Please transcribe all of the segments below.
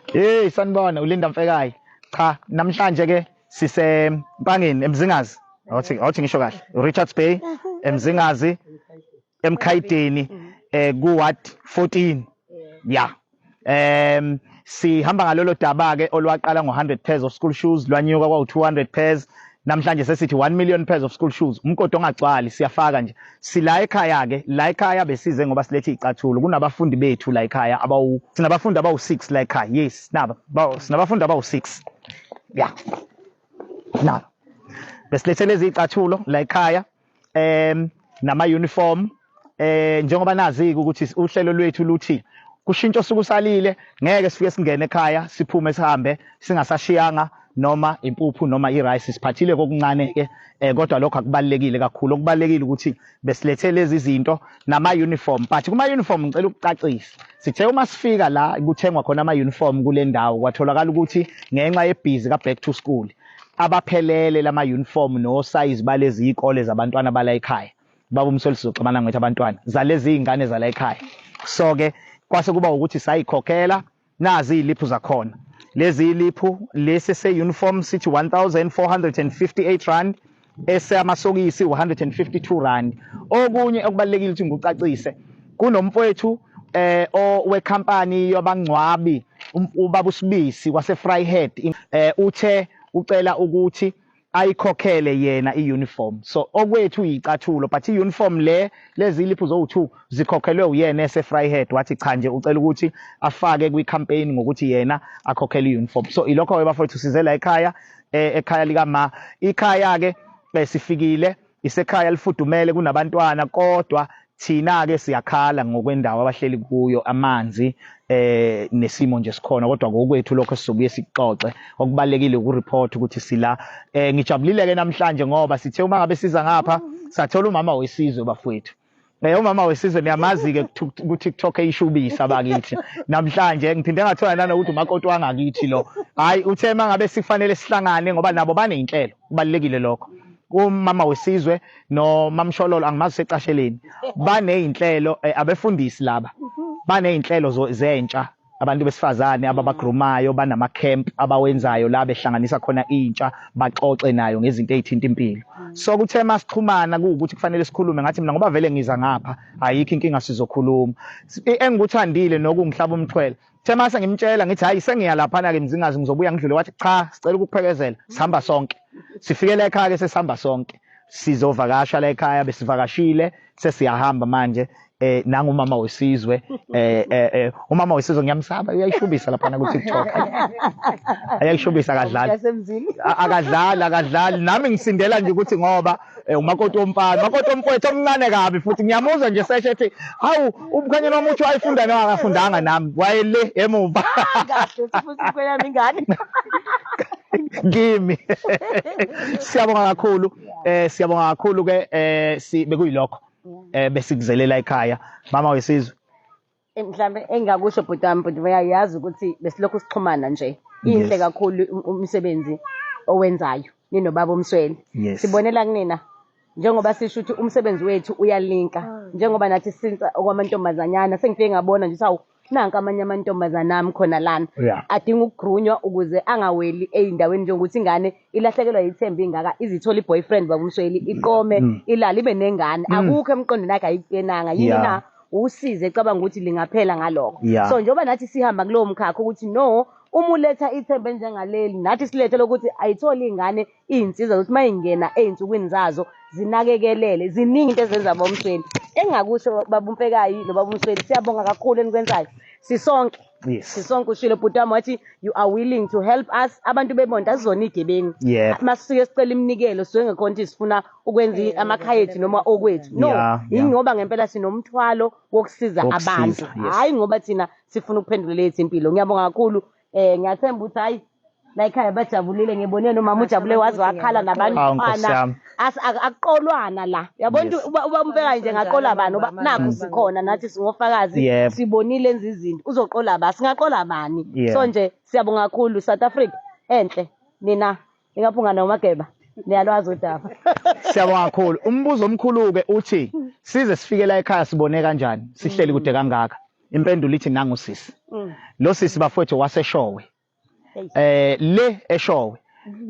Hey, sanibona, uLinda Mfekayi. Cha, namhlanje ke siseMpangeni, eMzingazi. Awuthi ngisho kahle. Richards Bay, eMzingazi, eMkhayideni, ku ward 14. Yeah. Sihamba ngalolo daba ke olwaqala ngo-100 pairs of school shoes, lwanyuka kwawu-200 pairs. Namhlanje sesithi 1 million pairs of school shoes. Umgodi ongagcwali siyafaka nje. Sila ekhaya ke, la ekhaya besize ngoba silethe icathulo. Kunabafundi bethu la ekhaya abawu sinabafundi abawu-6 la ekhaya. Yes, naba. Sinabafundi abawu-6. Yeah. Naba. Besilethe lezi icathulo la ekhaya. Nama uniform, njengoba nazi ukuthi uhlelo lwethu luthi kushintsha osukusalile, ngeke sifike singene ekhaya siphume sihambe singasashiyanga noma impuphu noma i-rice. Siphathile kokuncane ke, kodwa lokho akubalekile kakhulu. Okubalekile ukuthi besilethe lezi zinto nama uniform, but kuma uniform ngicela ukucacisa. Sithe uma sifika la kuthengwa khona ama uniform kule ndawo, kwatholakala ukuthi ngenxa yebhizi ka back to school abaphelele lama uniform no size balezi izikole zabantwana bala ekhaya. Baba uMsweli, sizoxabana ngithi abantwana zalezi izingane zala ekhaya. So ke kwase kuba ukuthi sayikhokhela nazi iziliphu zakhona. Lezi iziliphu lesi se uniform sithi 1458 rand, esamasokisi 152 rand. Okunye okubalekile ukuthi ngikucacise, kunomfowethu owe company yabangcwabi, ubaba uSibisi wase Vryheid, uthe ucela ukuthi ayikhokhele yena i-uniform. So okwethu yicathulo, but i-uniform le, lezi liphu zowu-2 zikhokhelwe uyena ese Vryheid. Wathi cha nje, ucela ukuthi afake kwi-campaign ngokuthi yena akhokhele i-uniform. So ilokho ke bafowethu, size la ekhaya, ekhaya likama. Ikhaya ke sifikile isekhaya lifudumele, kunabantwana, kodwa thina ke siyakhala ngokwendawo abahleli kuyo, amanzi nesimo nje sikhona, kodwa ngokwethu lokho sizobuye sikuxoxe. Okubalekile ukureport ukuthi sila. Ngijabulile ke namhlanje ngoba sithe uma ngabe siza ngapha sathola umama wesizwe bafowethu. Umama wesizwe niyamazi ke ku TikTok eyishubisa bakithi. Namhlanje ngiphinde ngathola nanokuthi umakoti wangakithi lo. Hayi, uthe mangabe sifanele sihlangane ngoba nabo baneyinhlelo. Kubalekile lokho. Umama wesizwe no Mamshololo, angimazi secasheleni, baneyinhlelo, abefundisi laba baneyinhlelo zentsha, abantu besifazane ababagrumayo, banama camp abawenzayo la behlanganisa khona intsha, baxoxe nayo ngezinto ezithinta impilo. So kuthe masixhumana kuwukuthi kufanele sikhulume, ngathi mina ngoba vele ngiza ngapha ayikho inkinga, sizokhuluma. Engikuthandile nokungihlaba umxhwele, the mase ngimtshela ngithi hayi, sengiya lapha na ke Mzingazi, ngizobuya ngidlule, wathi cha, sicela ukuphekezela, sihamba sonke. Sifikele ekhaya ke, sesihamba sonke sizovakasha la ekhaya. Besivakashile, sesiyahamba manje. Nangu umama wesizwe, umama wesizwe ngiyamsaba, uyayishubisa lapha ku TikTok, ayayishubisa, akadlali. Akadlali, akadlali. Nami ngisindela nje ukuthi ngoba umakoti womfana, umakoti womfowethu omncane kabi, futhi ngiyamuzwa nje seshe ethi hawu, umkhwenyana wami uthi wayefunda noma akafundanga, nami wayele emuva. Kahle futhi umkhwenyana ingane. Kimi siyabonga kakhulu, siyabonga kakhulu ke. Si bekuyilokho besikuzelela ekhaya, mama wesizwe. Mhlambe engingakusho bhuti wami, bhuti, uyayazi ukuthi besilokhu sixhumana nje. Inhle kakhulu umsebenzi owenzayo ninobaba uMsweli. Sibonela kunina njengoba sisho ukuthi umsebenzi wethu uyalinka, njengoba nathi sinsa okwamantombazanyana, sengifike ngabona nje ukuthi hawu, nanka amanye amantombazana ami khona lana adinga ukugrunywa ukuze angaweli ey'ndaweni, njengokuthi ingane ilahlekelwa yithemba ingaka, izithola i-boyfriend, baba uMsweli, iqome, ilale, ibe nengane, akukho emqondweni akhe, ayikuyenanga yini na usize ecabanga ukuthi lingaphela ngalokho. So njengoba nathi sihamba kulowo mkhakha ukuthi no, uma uletha ithemba enjengaleli, nathi silethe lokuthi ayithole iy'ngane iy'nsiza zokuthi uma y'ngena ey'nsukwini zazo zinakekelele. Ziningi into ezenza, bomsweli. Engingakusho, baba uMfekayi nobaba uMsweli, siyabonga kakhulu enikwenzayo sisonke. Sisonke. Ushilo bhuti wami wathi you are willing to help us. Abantu bebonto asizona iy'gebengu. Masisuke sicela iminikelo, sisuke ngekhona ukuthi sifuna ukwenza amakhaya ethu noma okwethu, no. Yingoba ngempela sinomthwalo wokusiza Wokusiza, abantu, hhayi ngoba thina sifuna ukuphendula lethu impilo. Ngiyabonga kakhulu. Ngiyathemba ukuthi hhayi, la ekhaya bajabulile. Ngibone nomama ujabule waze wakhala. Awu, Nkosi nabantwana. yami. Akuqolwana la, uyabona. Uba umbeka nje ngaqola bani? Uba nakhu sikhona nathi singofakazi. Sibonile enza izinto, uzoqola ba, singaqola bani? So nje siyabonga kakhulu. South Africa enhle, nina ingaphunga nomageba, niyalwazi udaba. Siyabonga kakhulu. Umbuzo omkhulu ke uthi size sifike la ekhaya sibone kanjani sihleli kude kangaka? Impendulo ithi nangu sisi. Lo sisi bafowethu waseShowe. Le eShowe.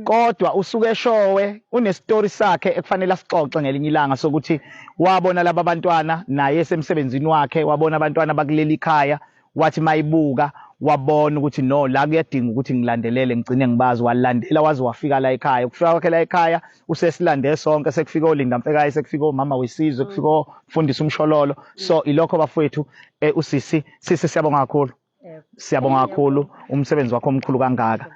Kodwa usuke eShowe unestory sakhe ekufanele asixoxe ngelinye ilanga sokuthi wabona laba bantwana naye esemsebenzini wakhe, wabona abantwana bakuleli khaya, wathi mayibuka wabona ukuthi no, la kuyadinga ukuthi ngilandelele ngigcine ngibazi. Walandela waze wafika la ekhaya. Ukufika kwakhe la ekhaya usesilande sonke, sekufika oLinda Mfekayi, sekufika omama wesizwe, kufika ofundisa umshololo. So ilokho bafowethu. Usisi, sisi, siyabonga kakhulu, siyabonga kakhulu umsebenzi wakho omkhulu kangaka,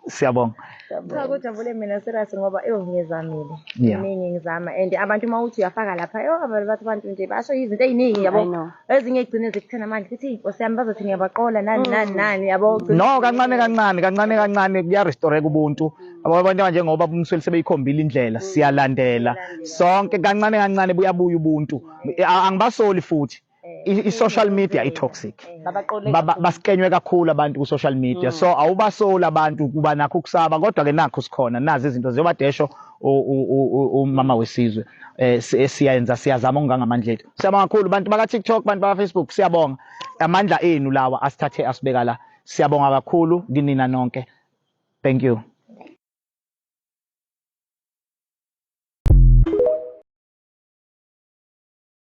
siyabonga. Cha, kujabule mina serious ngoba eyo ngizamile. Iningi ngizama and abantu uma uthi uyafaka lapha, yo, abantu bathi, abantu nje basho izinto ey'ningi, I yabo. know. Ezinye igcine zikuthena amandla ukuthi inkosi yami, bazothi ngiyabaqola, nani nani nani, yabo. No, kancane kancane, kancane kancane kuyarestoreka ubuntu. Abantu njengoba uMsweli sebeyikhombile indlela, siyalandela sonke, kancane kancane buyabuya ubuntu. Angibasoli futhi. I-social media i-toxic. Babaqole. Basikenywe kakhulu abantu ku-social media, so awubasoli abantu kuba nakho ukusaba, kodwa-ke nakho sikhona, nazi izinto ziyobadesho umama wesizwe. Siyenza, siyazama okungangamandla ethu. Siyabonga kakhulu bantu baka-TikTok, bantu baka-Facebook, siyabonga. Amandla enu lawa asithathe asibeka la. Siyabonga kakhulu kinina nonke, thank you.